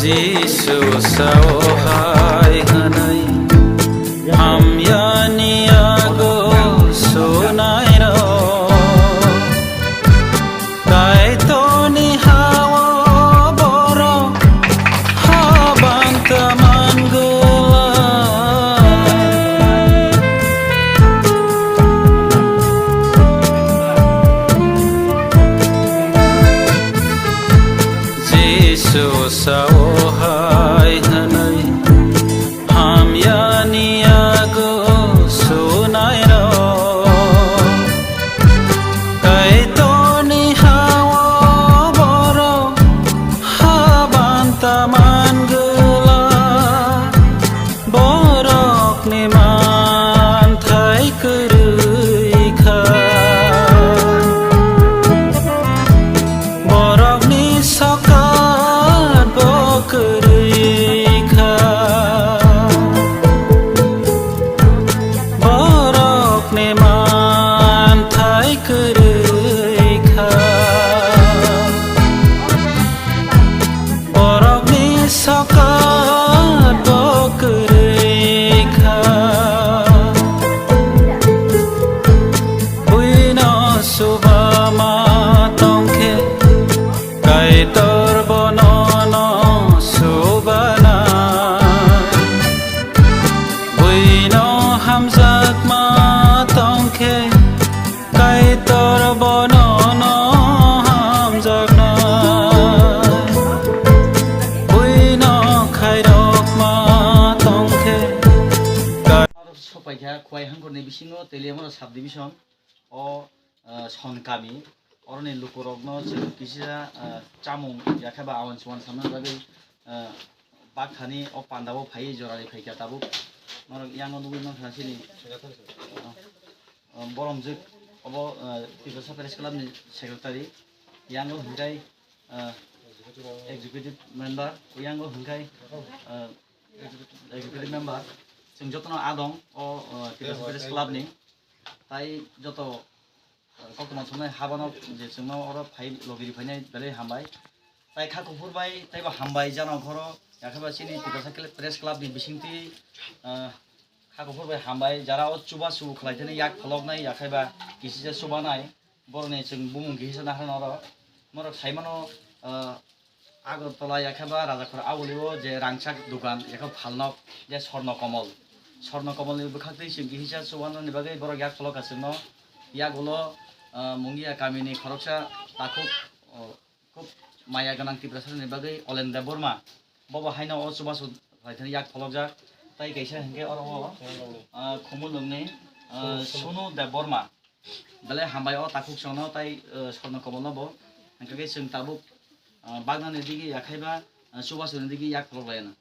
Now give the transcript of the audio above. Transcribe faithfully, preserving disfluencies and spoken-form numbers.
Jisu sao hai hwnwi hamyani yago sunairok. Kaitorni hao borok habanta mangwlak. Jisu sao hai hwnwi hamyani yago sunairok. Kaitorni hao borok habanta mangwlak. Borokni manthai kwrwi kha. Borokni sokat bo kwrwi kha. Borokni manthai kwrwi kha. Borokni sokat bo kwrwi kha. Buino suba ma tongkhe, Kaitor bono no subana. Buino hamjakma tongkhe, Kaitor bono no hamjakna. Buino khairokma tongkhe, Kai- Sopaikha Khowai Hangkhorni bisingo Teliamura subdivision o, ah, Son kami, oroni lukurokno chwng kisa, ah, chamung yakhe ba awan chuan samna bagwi, ah, bakthani o pandao phaiwi jorani phaikha tabuk. Norok yango nugwi mankha chini, ah, ah, boromjwk obo, ah, Tiprasa Press Club ni secretary, yango hwnkhe, ah, executive member, yango hwnkhe, ah, executive member, chwng jotono adong o, ah, Tiprasa Press Club ni. Tai joto, uh, koktwma thumnai habano je chwngno oro phai logiri phainai belai hambai. Tai kha kuphur bai taibo hambai jana khoro, yakheba chini Tiprasa Kle-, Press Club ni bisingtwi, uh, kha kuphur bai hambai, jara o chubachu khlai thani yak pholoknai, yakheba kisisa chubanai, boroni chwng bumung kisa naharna oro. Norok saimano, uh, Agartala yakheba Rajakhor aulio je rangchak dukan yakho phalnok je Swarno Komol. Swarno Komolni bwkhaktwi chwng kisa chubanani bagwi borok yak pholok aswkno. Yagulo, ah, Mungia kamini khoroksa takhuk, oh, khub maya gwnang Tiprasarokni bagwi Olen Debbarma. Bobo haino o chubachu phaithani yak pholokjak. Tai kaisa hinkhe oro o, ah, Khumulwngni, ah, Sunu Debbarma. Belai hambai o takhuk songno tai, eh, Swarno Komolno bo. Hingkhe chwng tabuk, eh, bagnani digi yakhaiba, eh, chubasuni digi yak pholok laiyana.